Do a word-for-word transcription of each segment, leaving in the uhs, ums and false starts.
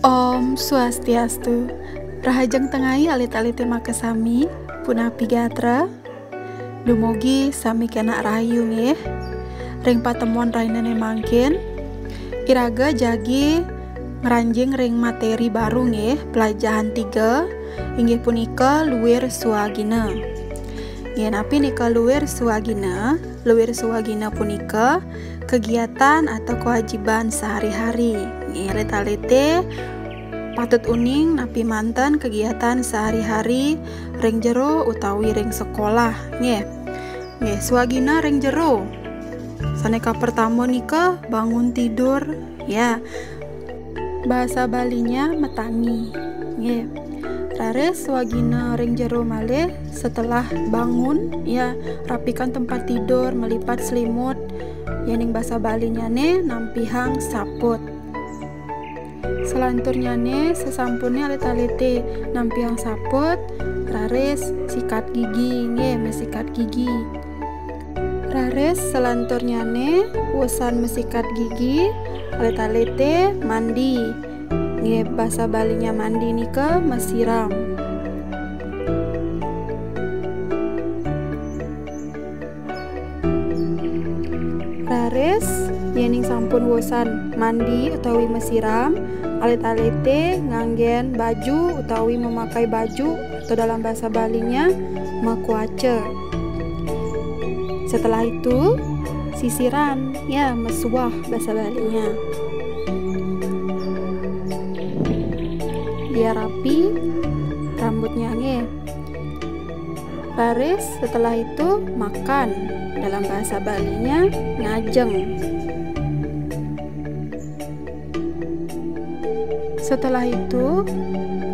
Om Swastiastu. Rahajeng tengai alit-alite makasami, punapi gatra. Dumugi sami kenak rahayu nggih. Ring patemon rahinane mangkin, iraga jagi ngranjing ring materi baru nggih, pelajahan tiga, inggih punika luir swagina. Nggih, napi nika luir swagina? Luir swagina punika kegiatan atau kewajiban sehari-hari. Nggih, alit-alite patut uning napi manten kegiatan sehari-hari ring jero utawi ring sekolah. Nggih. Nggih, swagina ring jero. Sane kapertama nika bangun tidur, ya. Bahasa Balinya matangi. Nggih. Raris swagina ring jero malih setelah bangun, ya, rapikan tempat tidur, melipat selimut. Yening basa Balinyane nampihang saput. Selanturnyane, sasampune alit-alite nampihang saput, raris sikat gigi, nggih, masikat gigi. Raris selanturnyane, wusan masikat gigi, alit-alite mandi. Nggih, basa Balinya mandi nika masiram. Raris, yening sampun wusan mandi utawi masiram, alit-alite nganggen baju utawi memakai baju atau dalam bahasa Balinya makuaca. Setelah itu, sisiran, ya, mesuah bahasa Balinya. Biar rapi rambutnya, nggih. Raris setelah itu makan, dalam bahasa Balinya ngajeng. Setelah itu,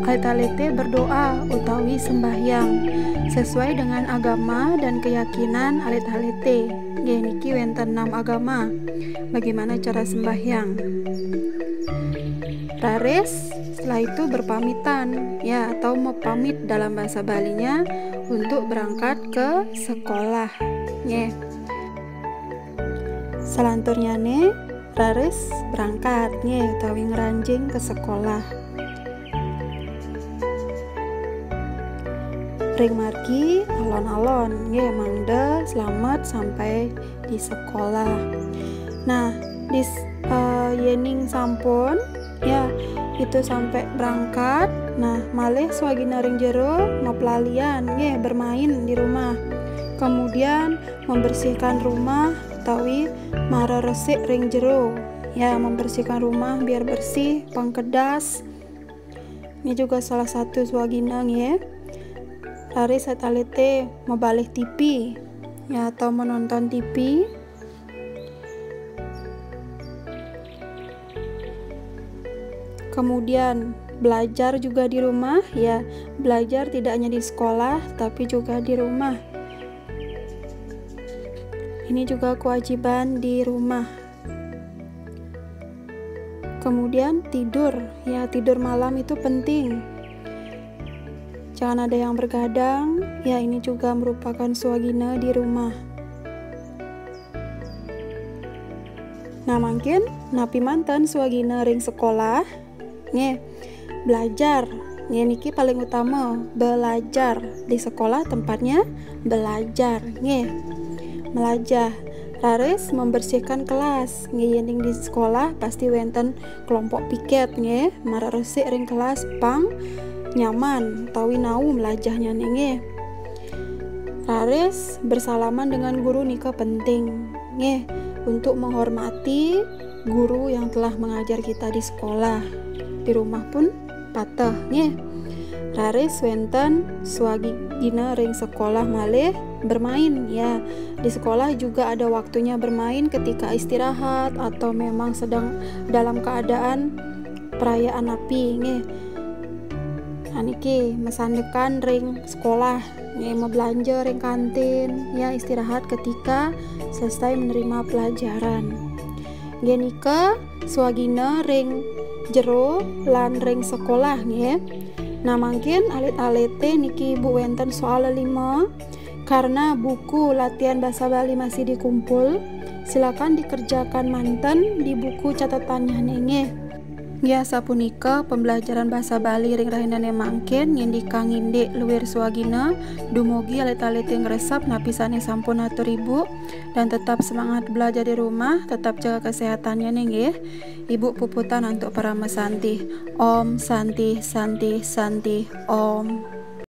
alit-alite berdoa utawi sembahyang sesuai dengan agama dan keyakinan alit-alite. Nggih, niki wenten enam agama. Bagaimana cara sembahyang? Raris, setelah itu berpamitan, ya, atau mapamit dalam bahasa Balinya untuk berangkat ke sekolah. Nggih. Selanturnyane, raris berangkat, nggih, utawi ngranjing ke sekolah. Ring margi alon-alon, nggih, mangda selamat sampai di sekolah. Nah, dis, eh, yening sampun, ya, itu sampai berangkat. Nah, malih swagina ring jero, maplalian, nggih, bermain di rumah. Kemudian membersihkan rumah utawi mararesik ring jero. Ya, membersihkan rumah biar bersih, pengkedas. Ini juga salah satu swagina, nggih. Raris alit-alite mabalih T V, ya, atau menonton T V. Kemudian belajar juga di rumah, ya. Belajar tidak hanya di sekolah, tapi juga di rumah. Ini juga kewajiban di rumah. Kemudian tidur, ya, tidur malam itu penting. Jangan ada yang bergadang, ya, ini juga merupakan swagina di rumah. Nah, mangkin napi manten swagina ring sekolah? Nggih, belajar. Nggih, niki paling utama, belajar. Di sekolah tempatnya belajar, nggih. Melajah. Raris membersihkan kelas. Nggih, yening di sekolah pasti wenten kelompok piket, nggih. Mararesik ring kelas pang nyaman utawi nau melajahnyane, nggih. Raris bersalaman dengan guru nika penting, nggih, untuk menghormati guru yang telah mengajar kita di sekolah. Di rumah pun pateh, nggih. Raris wenten swagina ring sekolah malih bermain, ya. Di sekolah juga ada waktunya bermain ketika istirahat atau memang sedang dalam keadaan perayaan napi, nggih. Nah, niki masandekan ring sekolah, nggih, mablanja ring kantin, ya, istirahat ketika selesai menerima pelajaran. Nggih, nika swagina ring jero lan ring sekolah, nggih. Nah, mangkin alit-alite niki Bu wenten soal lima. Karena buku latihan bahasa Bali masih dikumpul, silakan dikerjakan manten di buku catatannya, nggih. Nggih, sapunika pembelajaran basa Bali ring rahinane mangkin, ngindikang indik luir swagina, dumugi alit-alite ngresep napi sane sampun atur Ibu, dan tetap semangat belajar di rumah, tetap jaga kesehatannya nih, nggih. Ibu puputang antuk parama santi. Om Santi, Santi, Santi, Om.